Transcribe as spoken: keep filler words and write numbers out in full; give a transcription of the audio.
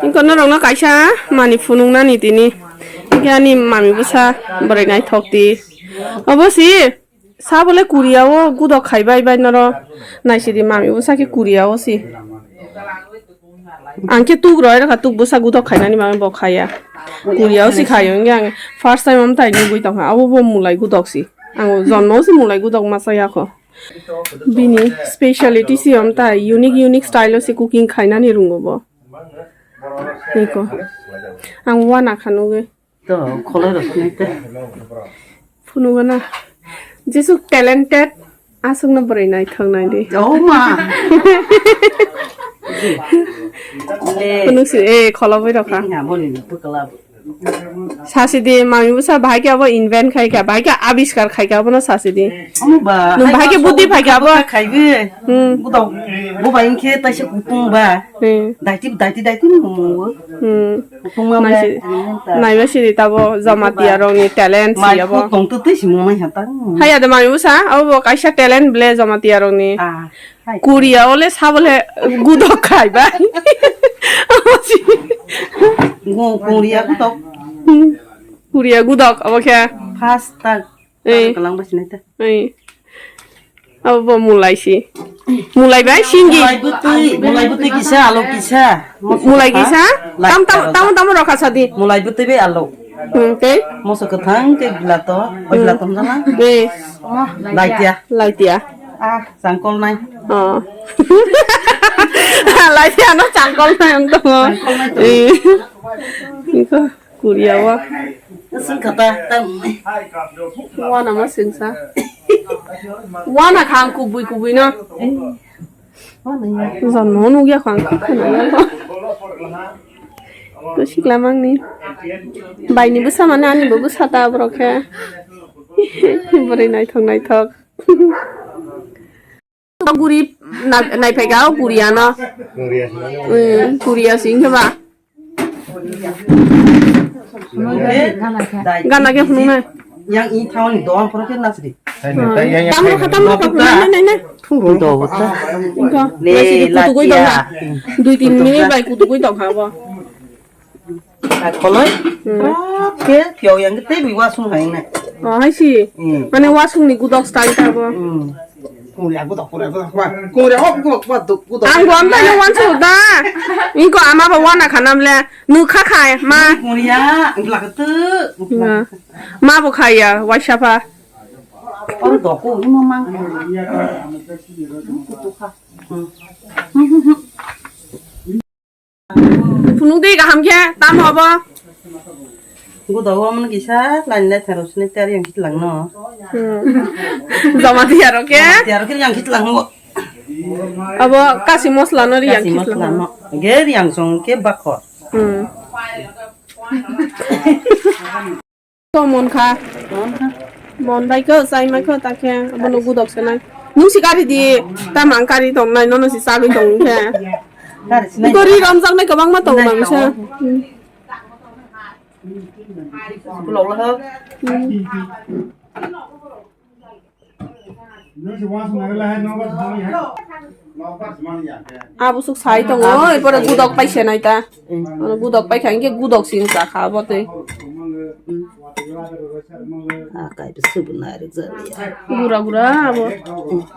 Wngkha norokno kaisa mani phunuknani tini. Wngkhe ani mami bwsa bwrwi naithok di. Obo si, sa bole Korea o gudok khai bai bai noro. Naisidi mami bwsa khe Korea o si. Ang khe tuk roi rokha, tuk bwsa gudok khainani mami bo khaya. Korea o si khayo, wngkhe ang first time omtai nugwi tongkha. Abo bo mulai gudok si. Ang jonmo o si mulai gudok masa yakho. Bini speciality si omtai unique unique style o si cooking khainani rungo bo. Niko. Ang wana kha nugwi. To, kholai rok sini te. Phunugana. Jesuk talented. Aswkno bwrwi naithok nai di. Oh ma. Le. Phunuk si, eh, kholobwi rokha. Nya boni ni pukala. Sasidi mami bwsa bahai khe abo invent khai kha, bahai khe abiskar khai kha abono sasidi. Omo ba. Nwng bahai khe buddhi phai kha abo. Khaibi. Hmm. Budok. Bo bai khe taisa kutung ba. Hmm. Daiti, daiti, daiti mo. Hmm. Kutung ma. Nai ba sidi tabo Jamatia rokni talent si abo. Mai tong tu twi si mo mai hata. Haya de mami bwsa, abo bo kaisa talent ble Jamatia rokni. Ah. Korea o le sabo le gudok khai bai. Go Korea gudok. Hmm. Korea gudok abo khe. First ta. Eh. Kalang ba sinai ta. Eh. Abo bo mulai si. Mulai bai singi. Mulai bwtwi, mulai bwtwi kisa, alo kisa. Mulai kisa? Tam, tam, tam, tam rokha sadi. Mulai bwtwi bai alo. Hmm, tei? Moso kwthang tei bilato, oi bilato hwnjala. Tei. Laitia. Laitia. Ah, changkol nai. Oh. Laitia no changkol nai ang tongo. Changkol nai tongo. Eh. Iko Korea wa. Sing kata tam. Wana ma sing sa. Wana khang kubui kubui no. Jan no nugya khang. Ko sikla mangni. Baini bwsa mane ani bo bwsa ta borok khe. Bwrwi naithok naithok. Guri nai phai ga o Korea no. Korea si. Korea si hwnkhe ba. Gana khe phunuknai. Yang i thawani dong phoro khe nasri. Tamro kha, tamro kha, phunuknai, nai, nai. Phunuknai do bwtha. Wngkha. Le, naisidi kutugwi tong kha. Dui tin minute bai kutugwi tong kha bo. Kholoi. Hmm. Ke phiyok yang tei bi wasung hai na. Oh, hai si. Hmm. Mane wasung ni gudok style ta bo. Hmm. Korea gudok, Korea gudok, Korea gudok, gudok. Ang bo amtai no wansu da. Ingko ama bo wana khanam le. Nukha khai ma. Korea, ang lak tu. Ma bo khaya, waisa pha. Ang doku imo mang. Kutu kha. Hmm. Phunuk di kaham khe, tamo abo? Gudo o mani kisa, lain lai thero sini ter yang kit lang no. Hmm. Jamatia rok khe? Jamatia rok khe yang kit lang no. Abo kasi mosla no ri yang kit lang no. Ge yang song khe bakhor. Hmm. To mon kha. Mon kha. Mon bai kho, chai mai kho, ta khe, abono gudok se nai. Nung si kari di, ta mang kari tong nai, nono si chagwi tong khe. Kari sinai. Ko ri romjak nai kwbangma tong mang se. Kulok la ho. Hmm. Abo suk sai tongo, oi, pore gudok paisa nai ta. Hmm. Ano gudok paikha, hinkhe gudok sini chakha abo tei. Hmm. Ah, kai bwswk bo narwk jak ya. Gura gura abo. Hmm.